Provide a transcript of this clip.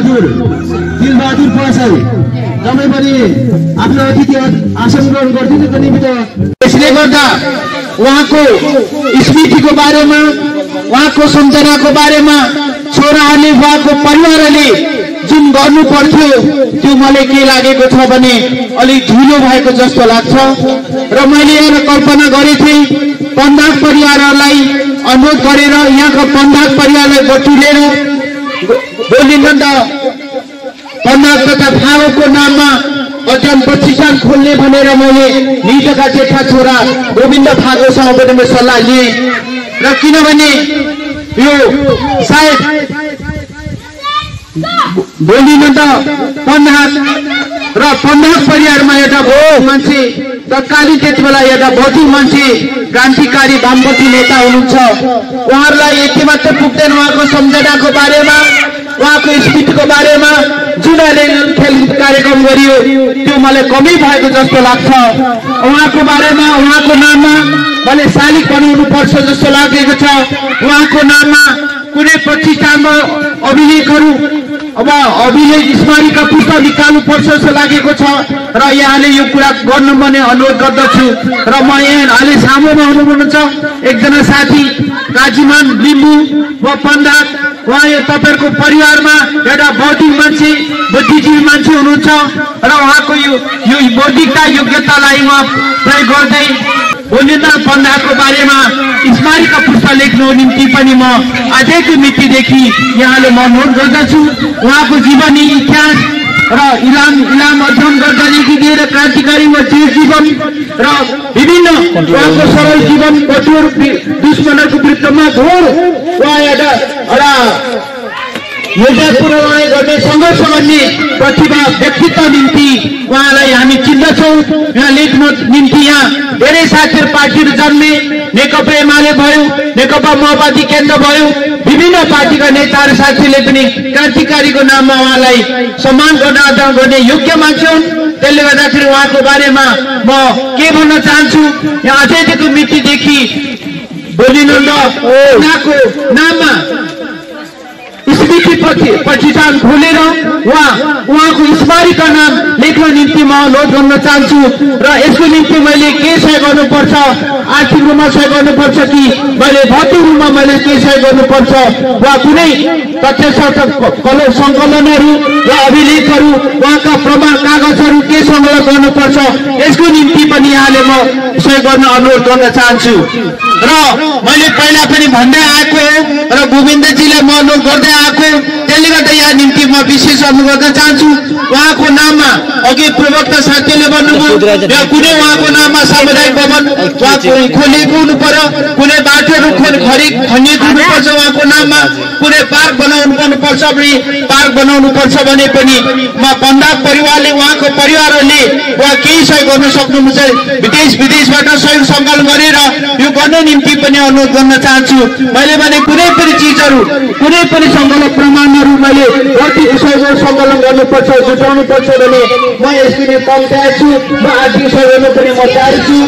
दिलबहादुर पसल तपाईँ पनि आफ्नो अतिथि आसन ग्रहण गरिदिनुको निमित्त यसले गर्दा उहाँको स्मृतिको बारेमा उहाँको सम्झनाको बारेमा छोराहरूले उहाँको परिवारले जुन गर्नु पर्थ्यो त्यो मलाई के लागेको छ भने अलिक ढिलो भएको जस्तो लाग्छ र मैले यहाँ कल्पना गरेथे पन्धाक परिवारलाई अनुरोध गरेर यहाँको पन्धाक परिवारलाई बटुलेर बोलिन्छ पन्धाक तथा फागोको नाममा अध्ययन प्रतिष्ठान खोल्ने भनेर मैले निजका जेठा छोरा गोविन्द फागोसँग पनि म सल्लाह लिएँ र किनभने यो सायद बोलिन्छ पन्धाक र पन्धाक परिवारमा एउटा मान्छे तत्कालीन त्यति बेला एउटा भौतिक मान्छे क्रान्तिकारी वामपन्थी नेता हुनुहुन्छ उहाँहरूलाई यति मात्र पुग्दैन उहाँको सम्झनाको बारेमा उहाँको स्मृतिको बारेमा जुनले खेल कार्यक्रम गरियो त्यो मलाई कमी भएको जस्तो लाग्छ उहाँको बारेमा उहाँको नाममा मैले शालिग बनाउनु पर्छ जस्तो लागेको छ उहाँको नाममा कुनै प्रतिष्ठानमा अभिलेखहरू अब अभिलेख स्मारिका पुस्तक निकाल्नु पर्छ जस्तो लागेको छ र यहाँले यो कुरा गर्नु पनि अनुरोध गर्दछु र म यहाँले सामुमा हुनुहुन्छ एकजना साथी काजीमान लिम्बू व पन्धाक उहाँ यो तपाईहरुको परिवारमा एउटा बौद्धिक मान्छे बुद्धिजीवी मान्छे हुनुहुन्छ र उहाँको यो बौद्धिकता योग्यतालाई उहाँ प्रयोग गर्दै बोलिँदा पन्धाकको बारेमा स्मारिका पुस्तक लेख्नु निम्ति पनि म आजैको मितिदेखि यहाँले म अनुरोध गर्दछु उहाँको जीवनी इतिहास र इलाम अध्ययन गर्दादेखि लिएर क्रान्तिकारी व जीवन र विभिन्न उहाँको सरल जीवन कठोर दुश्मनहरूको विरुद्धमा घोर उहाँ एउटा योजना गर्ने सङ्घर्ष गर्ने प्रतिभा व्यक्तित्व निम्ति उहाँलाई हामी चिन्दछौँ यहाँ लेख्नु निम्ति यहाँ धेरै साथीहरू पार्टीहरू जन्मे नेकपा एमाले भयो नेकपा माओवादी केन्द्र भयो विभिन्न पार्टीका नेताहरू साथीहरूले पनि क्रान्तिकारीको नाममा उहाँलाई सम्मान गर्ने योग्य मान्छे हुन् त्यसले गर्दाखेरि उहाँको बारेमा म के भन्न चाहन्छु यहाँ अझैदेखि मितिदेखि बोलिनुहुन्छ उहाँको नाममा स्मृति प्रतिष्ठान खोलेर उहाँको स्मारिका नाम लेख्न निम्ति म अनुरोध गर्न चाहन्छु र यसको निम्ति मैले के सहयोग गर्नुपर्छ आर्थिक रूपमा सहयोग गर्नुपर्छ कि मैले भौतिक रूपमा मैले के सहयोग गर्नुपर्छ वा कुनै तथ्य सङ्कलनहरू वा अभिलेखहरू उहाँका प्रमाण कागजहरू के सङ्कलन गर्नुपर्छ यसको निम्ति पनि यहाँले म सहयोग गर्न अनुरोध गर्न चाहन्छु र मैले पहिला पनि भन्दै आएको हो र गोविन्दजीलाई म अनुरोध गर्दै आएको त्यसले गर्दा यहाँ निम्ति म विशेष अनुरोध गर्न चाहन्छु उहाँको नाममा अघि प्रवक्ता साथीले भन्नुभयो कुनै उहाँको नाममा सामुदायिक भवन खोलिएको हुनु पर्यो कुनै बाटोहरू खनिएको हुनुपर्छ उहाँको नाममा कुनै पार्क बनाउनु पर्छ भने पार्क बनाउनु पर्छ भने पनि म पन्धाक परिवारले उहाँको परिवारहरूले उहाँ केही सहयोग गर्न सक्नुहुन्छ विदेशबाट सहयोग सङ्कलन गरेर यो गर्ने निम्ति पनि अनुरोध गर्न चाहन्छु मैले भने कुनै पनि चिजहरू कुनै पनि सङ्कलन प्रमाणहरू मैले आर्थिक सहयोग सङ्कलन गर्नुपर्छ जुटाउनु पर्छ भने म यसको निम्ति तयार छु म आर्थिक सहयोग पनि म तयार छु।